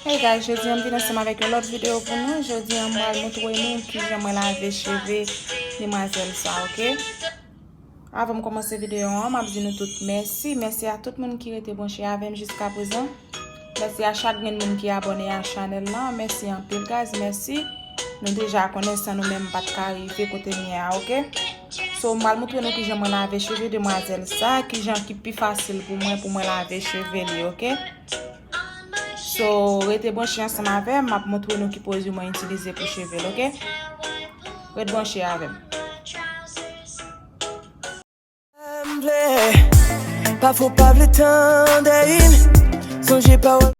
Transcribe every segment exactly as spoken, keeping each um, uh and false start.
Hey guys, jodi a m vin ansanm avèk yon lòt videyo pou nou. Jodi a m pral montre nou kijan mwen lave cheve demwazèl sa, oke? Avan m kòmanse videyo an, m ap di nou tout mèsi. Mèsi a tout moun ki rete branche avè m jiska prezan. Mèsi a chak grenn moun ki abòne a chanèl la. Mèsi anpil, guys. Mèsi. Nou deja konnen san nou menm m pa t ka rive kote m ye a, oke? So, m pral montre nou kijan mwen lave cheve demwazèl sa, kijan ki pi fasil pou mwen, pou mwen lave cheve li, oke? So, rete branche ansanm avè m, m ap montre nou ki pwodui mwen itilize pou cheve l, oke? Ret branche avè m. M vle, pafwa w pa vle tande, sonje pawòl.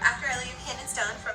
After I leave Hidden Stone for